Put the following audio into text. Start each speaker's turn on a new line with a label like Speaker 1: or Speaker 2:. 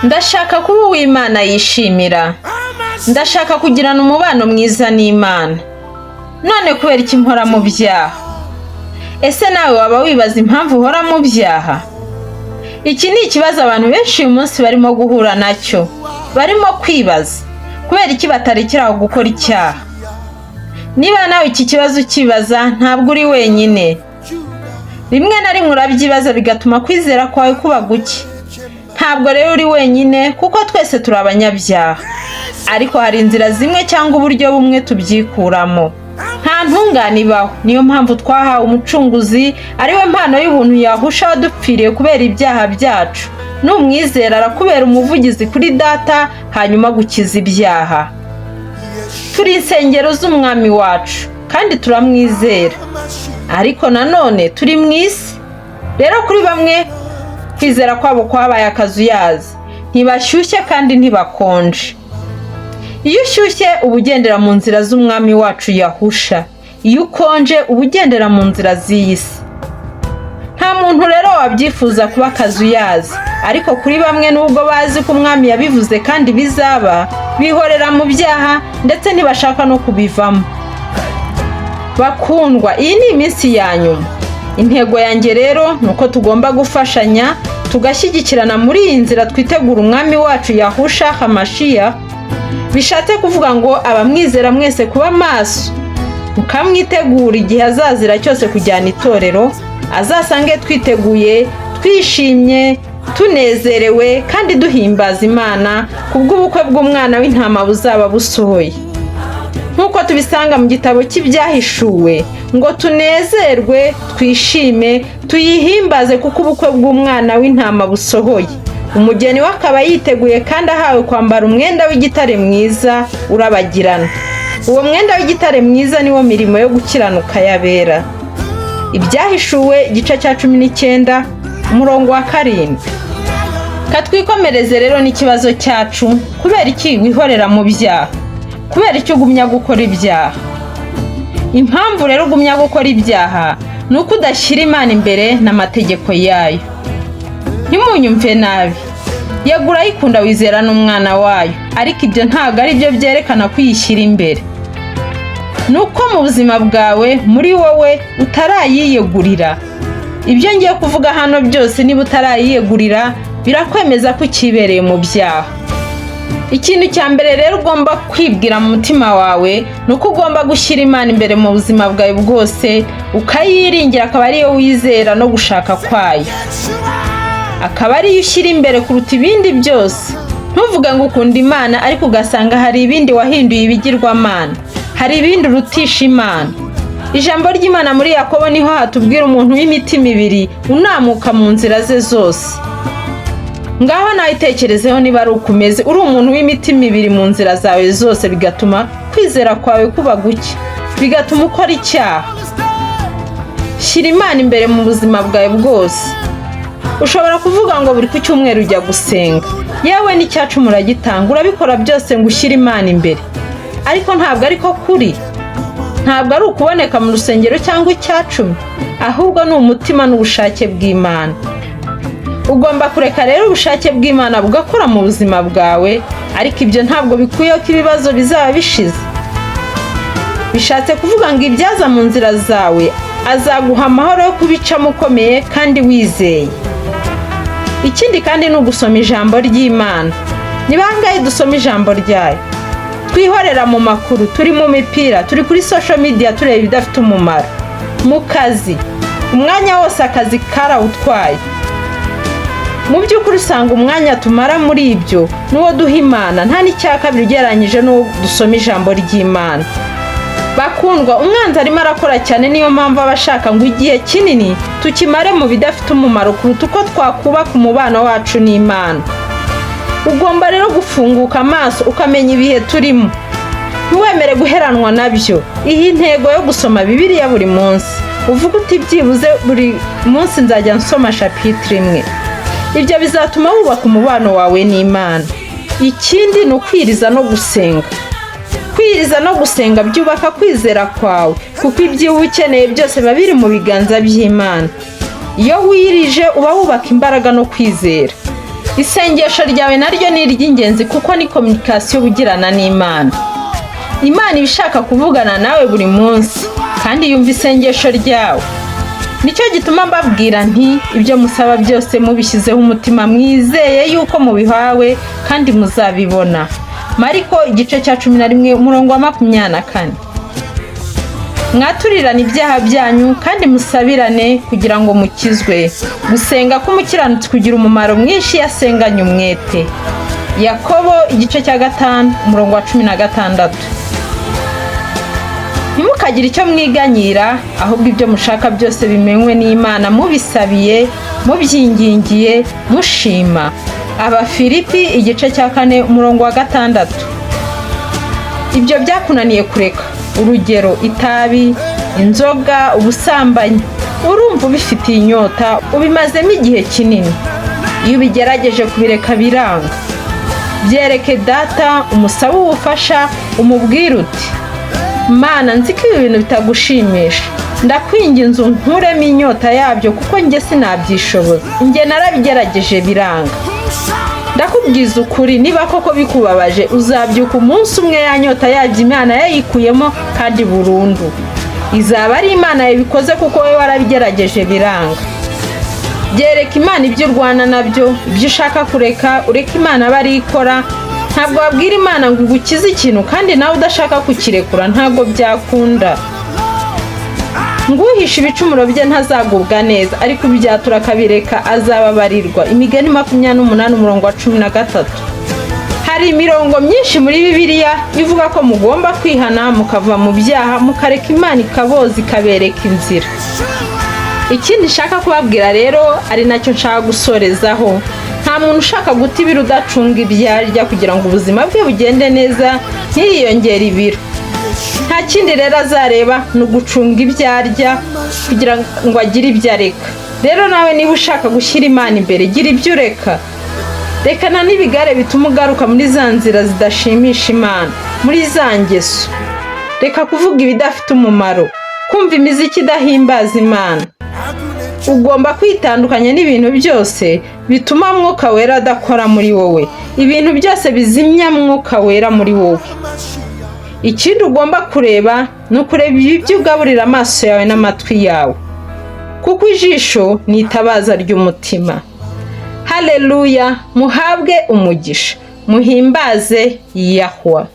Speaker 1: Ndashaka kuba uw'Imana yishimira. Ndashaka kugirana umubano mwiza n'Imana. None kubera iki mpora mu byaha? Ese nawe waba wibaza impamvu uhora mu byaha? Iki ni ikibazo abantu benshi uyu munsi barimo guhura nacyo. Barimo kwibaza kubera iki batarekera aho gukora icyaha. Niba nawe iki kibazo ukibaza, ntabwo uri wenyine. Rimwe na rimwe urabyibaza, bigatuma kwizera kwawe kuba guke. Ntabwo rero uri wenyine, kuko twese turi abanyabyaha. Ariko hari inzira zimwe cyangwa uburyo bumwe tubyikuramo. Nta ntungane ibaho. Niyo mpamvu twahawe Umucunguzi, ariwe mpano y'ubuntu, Yahusha wadupfiriye kubera ibyaha byacu. Numwizera, arakubera umuvugizi kuri Data, hanyuma gukiza ibyaha. Turi insengero z'Umwami wacu kandi turamwizera, ariko nanone turi mu isi. Rero kuri bamwe kwizera kwabo kwabaye akazuyazi, ntibashyushye kandi ntibakonje. Iyo ushyushye uba ugendera mu nzira z'Umwami wacu Yahusha, iyo ukonje uba ugendera mu nzira z'iyi si. Nta muntu rero wabyifuza kuba akazuyazi, ariko kuri bamwe, nubwo bazi ko Umwami yabivuze kandi bizaba, bihorera mu byaha, ndetse ntibashaka no kubivamo. Bakundwa, iyi ni iminsi ya nyuma. Intego yanjye rero ni uko tugomba gufashanya, tugashyigikirana muri iyi nzira twitegura Umwami wacu Yahusha Hamashiya. Bishatse kuvuga ngo abamwizera mwese kuba maso, mukamwitegura igihe azazira cyose kujyana itorero, azasange twiteguye, twishimye, tunezerewe kandi duhimbaza Imana kubw'ubukwe bw'Umwana w'Intama buzaba busohoye, nk'uko tubisanga mu gitabo cy'Ibyahishuwe, ngo tunezerwe, twishime, tuyihimbaze kuko ubukwe bw'Umwana w'Intama busohoye, umugeni we akaba yiteguye kandi ahawe kwambara umwenda w'igitare mwiza urabagirana. Uwo mwenda w'igitare mwiza niwo mirimo yo gukiranuka y'abera. Ibyahishuwe igice cya 19, umurongo wa 7. Katwikomereze rero n'ikibazo cyacu: kubera iki wihorera mu byaha? Kubera iki ugumya gukora ibyaha? Impamvu rero ugumya gukora ibyaha ni uko udashyira Imana imbere n'amategeko yayo. Ntimunyumve nabi. Yego, urayikunda, wizera n'Umwana wayo, ariko ibyo ntabwo ari byo byerekana ko uyishyira imbere. Ni uko mu buzima bwawe, muri wowe, utarayiyegurira. Ibyo ngiye kuvuga hano byose, niba utarayiyegurira, birakwemeza ko ukibereye mu byaha. Ikintu cya mbere rero ugomba kwibwira mu mutima wawe ni uko ugomba gushyira Imana imbere mu buzima bwawe bwose, ukayiringira, akaba ariyo wizera no gushaka kwayo, akaba ariyo ushyira imbere kuruta ibindi byose. Ntuvuge ngo ukunda Imana, ariko ugasanga hari ibindi wahinduye ibigirwamana, hari ibindi urutisha Imana. Ijambo ry'Imana muri Yakobo niho hatubwira umuntu w'imitima ibiri, unamuka mu nzira ze zose. Ngaho nawe itekerezeho niba ari uko umeze, uri umuntu w'imitima ibiri mu nzira zawe zose, bigatuma kwizera kwawe kuba guke, bigatuma ukora icyaha. Shyira Imana imbere mu buzima bwawe bwose. Ushobora kuvuga ngo buri ku cyumweru ujya gusenga, yewe n'icyacu muragitanga, urabikora byose ngo ushyire Imana imbere, ariko ntabwo ariko kuri. Ntabwo ari ukuboneka mu rusengero cyangwa icyacumi, ahubwo ni umutima n'ubushake bw'Imana. Ugomba kureka rero ubushake bw'Imana bugakora mu buzima bwawe, ariko ibyo ntabwo bikuyeho ko ibibazo bizaba bishize. Bishatse kuvuga ngo ibyaza mu nzira zawe, azaguha amahoro yo kubicamo ukomeye kandi wizeye. Ikindi kandi ni ugusoma ijambo ry'Imana. Ni bangahe dusoma ijambo ryayo? Twihorera mu makuru, turi mu mipira, turi kuri social media, tureba ibidafite umumaro, mu kazi, umwanya wose akazi karawutwaye. Mu by'ukuri usanga umwanya tumara muri ibyo n'uwo duha Imana nta n'icya kabiri ugereranyije n'uwo dusoma ijambo ry'Imana. Bakundwa, umwanzi arimo arakora cyane. Niyo mpamvu aba ashaka ngo igihe kinini tukimare mu bidafite umumaro kuruta uko twakubaka umubano wacu n'Imana. Ugomba rero gufunguka amaso, ukamenya ibihe turimo, ntiwemere guheranwa nabyo. Iyi ntego yo gusoma Bibiliya buri munsi, uvuga uti: "Byibuze buri munsi nzajya nsoma chapitre imwe." Ibyo bizatuma wubaka umubano wawe n'Imana. Ikindi ni ukwiriza no gusenga. Kwiriza no gusenga byubaka kwizera kwawe, kuko ibyo uba ukeneye byose biba biri mu biganza by'Imana. Iyo wirije, uba wubaka imbaraga no kwizera. Isengesho ryawe naryo ni iry'ingenzi kuko ni communication ugirana n'Imana. Imana iba ishaka kuvugana nawe buri munsi kandi yumva isengesho ryawe. Nicyo gituma mbabwira nti: "Ibyo musaba byose mubishyizeho umutima, mwizeye yuko mubihawe, kandi muzabibona." Mariko igice cya 11, umurongo wa 24. Mwaturirane ibyaha byanyu kandi musabirane kugira ngo mukizwe. Gusenga k'umukiranutsi kugira umumaro mwinshi iyo asenganye umwete. Yakobo igice cya 5, umurongo wa 16. Ntimukagire icyo mwiganyira, ahubwo ibyo mushaka byose bimenywe n'Imana mubisabiye, mubyingingiye, mushima. Abafilipi igice cya 4, umurongo wa 6. Ibyo byakunaniye kureka, urugero itabi, inzoga, ubusambanyi, urumva ubifitiye inyota, ubimazemo igihe kinini. Iyo ubigerageje kubireka biranga. Byereke Data, umusabe ubufasha, umubwire uti: "Mana, nzi ko ibi bintu bitagushimisha. Ndakwinginze unkuremo inyota yabyo, kuko njye sinabyishoboza. Njye narabigerageje biranga." Ndakubwiza ukuri, niba koko bikubabaje, uzabyuka umunsi umwe ya nyota yabyo Imana yayikuyemo kandi burundu. Izaba ari Imana yabikoze, kuko wowe warabigerageje biranga. Byereka Imana ibyo urwana nabyo, ibyo ushaka kureka, ureke Imana aba ari ikora. Ntabwo wabwira Imana ngo igukize ikintu kandi nawe udashaka kukirekura, ntabwo byakunda. Nguhisha ibicumuro bye ntazagubwa neza, ariko ubyatura akabireka azababarirwa. Imigani 28, umurongo wa 13. Hari imirongo myinshi muri Bibiliya ivuga ko mugomba kwihana, mukava mu byaha, mukareka Imana ikaboza, ikabereka inzira. Ikindi nshaka kubabwira rero, ari nacyo nshaka gusorezaho, nta muntu ushaka guta ibiro udacunga ibyo arya kugira ngo ubuzima bwe bugende neza, ntiyiyongere ibiro. Nta kindi rero azareba, ni ugucunga ibyo arya kugira ngo agire ibyo areka. Rero nawe niba ushaka gushyira Imana imbere, gira ibyo ureka. Rekana n'ibigare bituma ugaruka muri za nzira zidashimisha Imana, muri za ngeso. Reka kuvuga ibidafite umumaro, kumva imiziki idahimbaza Imana. Ugomba kwitandukanya n'ibintu byose bituma Mwuka Wera adakora muri wowe, ibintu byose bizimya Mwuka Wera muri wowe. Ikindi ugomba kureba ni ukureba ibyo ugaburira amaso yawe n'amatwi yawe, kuko ijisho ni itabaza ry'umutima. Haleluya! Muhabwe umugisha, muhimbaze Yahuwa.